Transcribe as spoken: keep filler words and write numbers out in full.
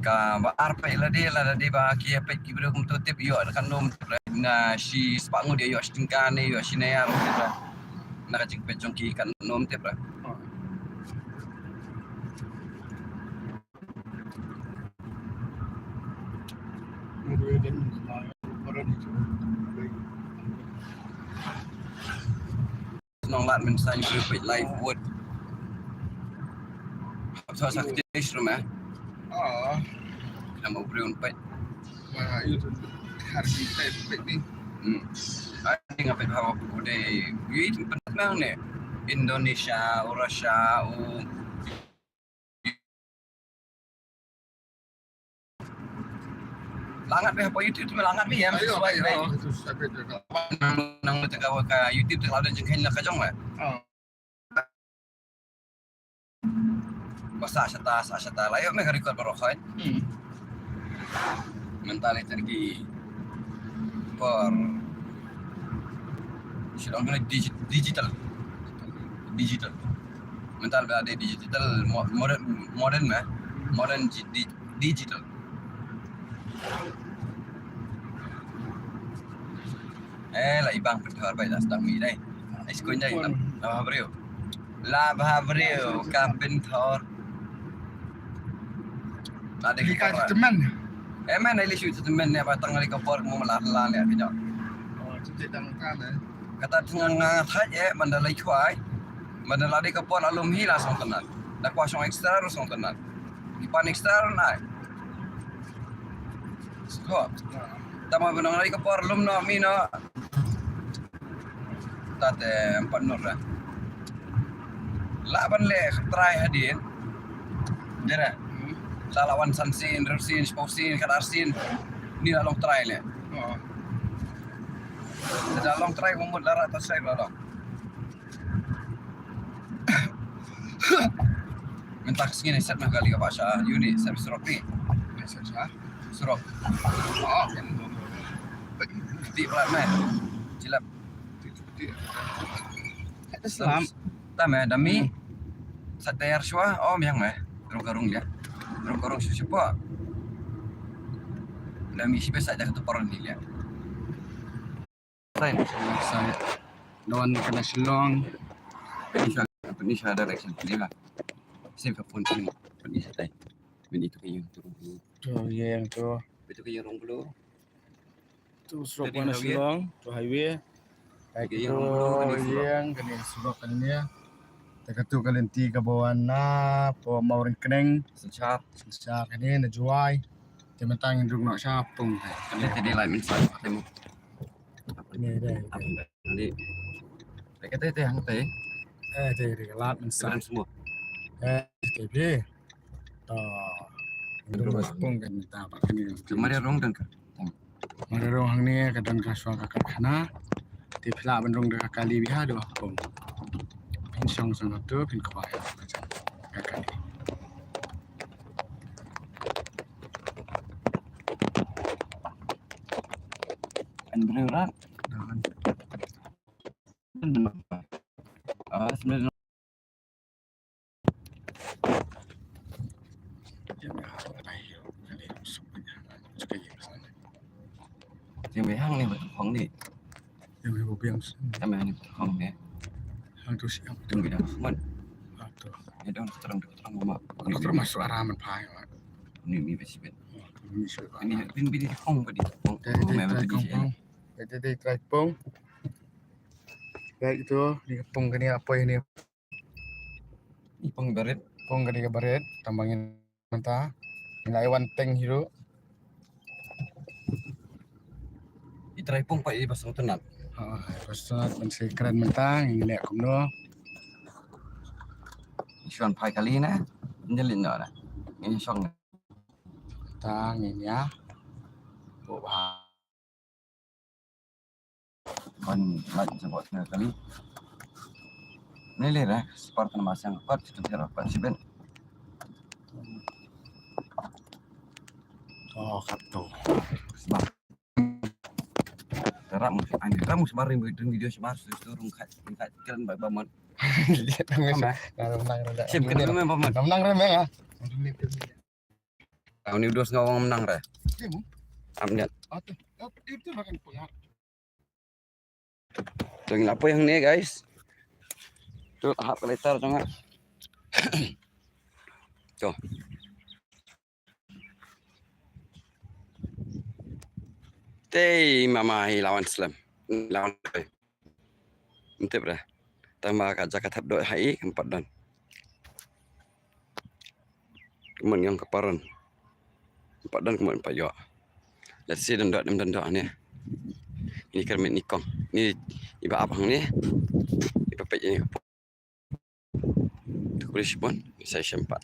Ka ba ar peit lade, lade ba ki peit ki briew kumto tip ïoh da ka num tip re. Na shi spah ngut ïoh shi tyngka ne ïoh shi ne ar tip re. Na ka jingpeit jong ki ka num tip re. Nong lad men sa ngi peit live vote. Hap sa sa kti shrum eh. Ah. Nama briew peit. Wah, yu tu har di peit peit ni. Hmm. Ai nga peit ha u de. Yu tu peit nang ne. Indonesia, u Russia, u Langat beh hapoh YouTube tu langat beh ya. Ayo, subscribe ayo, beh. Subscribe beh. Nang nang tu ka ka YouTube tu la don jingkhen la ka jong beh. Oh. Ba sa shata sa shata la ïoh me ka record baroh khoit. Hmm. Mynta leh terki por. Shilong kena digi-, digital. Digital. Mynta ba dei digital mo-, modern, modern meh. Modern di-, di-, digital. Eh, la ibang pynthor bai la stang mi dei. Ai skun dei, la, la bha briew. La bha briew ka pynthor. La dei ka por. Temen. Eh, men ai li shu temen ne ba tang li ka por mo la la ne ka jong. Oh, tu te tang ka ne. Kata tang nga thaj eh, man da lai chwai. Man da la dei ka por la lum hi la song tenan. Da kwa song extra ro song tenan. Ki pan extra ro nai. Sko. Tama benong lai ka por lum no mi no. Tate empat nur dah. La ban leh try hadien. Dera. Hmm. La lawan san sin, ru sin, sepau sin, kadar sin. Ni la long try leh. Oh. Dah long try umut la rata sai la long. Mynta ka sngi ne set na kali ka ba sha uni set surok ni. Set sha? Surok. Oh, kan. Ti plat me. Jilap. Ti, ti. Slam. Ta me dami. Hmm. Sat tayar shwa. Oh, miang me. Rung karung ya. Rung karung shu shwa. Dami shi besa ja ka tu paron ni ya. Sai, sai. Lawan ka na Shillong. Pynisa, pynisa direction pynisa. Sim ka pun pun pynisa tai. Pynisa tu ka ïing tu. Tu ïing tu. Itu ka ïing rong bulu. Tu surok ka na Shillong, tu highway. Ka ïing rong bulu, ka ïing ka ni surok ka ni. Te ka tu ka lynti ka ba wan na po Mawryngkneng. Synshar. Synshar ka ni na Jowai. Te mynta ngin rung noh sha pung. Ka ni te dei lai mynshar ka te mo. Ni dei. Ni. Te kata te hangta. Eh, te dei ka lad mynshar. Kren semua. Eh, te dei. To. Rung pung kan mynta ba kane. Mari rung dan ka. Mari rung hangne ka don ka shuwa ka karkhana. Te phi lah ban rung da ka kali bha, da pung. Phin shong shong tu phin khwai ka kali. An briew rat. Ah, sebenarnya. Yang hang ni betul hang ni. Yang ni betul hang ni. Hang tu siang. Tu bidang semen. Ah, tu. Ni dong terang, terang mama. Termasuk araman pai. Ni mi besi bet. Ni bin bin hong bedi. Hong. Hong memang bedi. Ite dei trai pung. Baik itu, ni pung kani apa ini? Ni pung barit. Pung kani ka barit, tambangin mynta. Ngi la wan teng hiru. I trai pung pa i basang tunat. Ha, basang tunat ban sa kren mynta, ngi leh kumno. Shuan phai kali na, nyelit no na. Ngi shong. Ta ngi nia. Bo ba. Ban lait jabot na kali. Ni le ra, spar kan masang pat, situ jera pat sibet. Oh, kato. Sebab. Terap mu, ani terap mu sebar ring video sebar, situ rung kat, rung kat keren ba ba mon. Lihat nang. Sim kena memang ba mon. Nang nang remeh ah. Uni u dos nga ong menang re. Iya, Mung. Am niat. Ah, tu. Oh, itu makan puyar. Jong la poi hangne, guys. Tu hap ka litar jong nga. Tu. Tei mama hi lawan slem. Lawan. Ym tip re. Tang ba ka jaka thep doi ha i kam pat don. Kumon ngiong ka paron. Ym pat don kumon pat ïoh. Let's see don dot ym don dot ne. Ini kyrmen ni kong. Ni iba ap hangne. Iba peit ini. Tu kuli shibun. Ni sai shempat.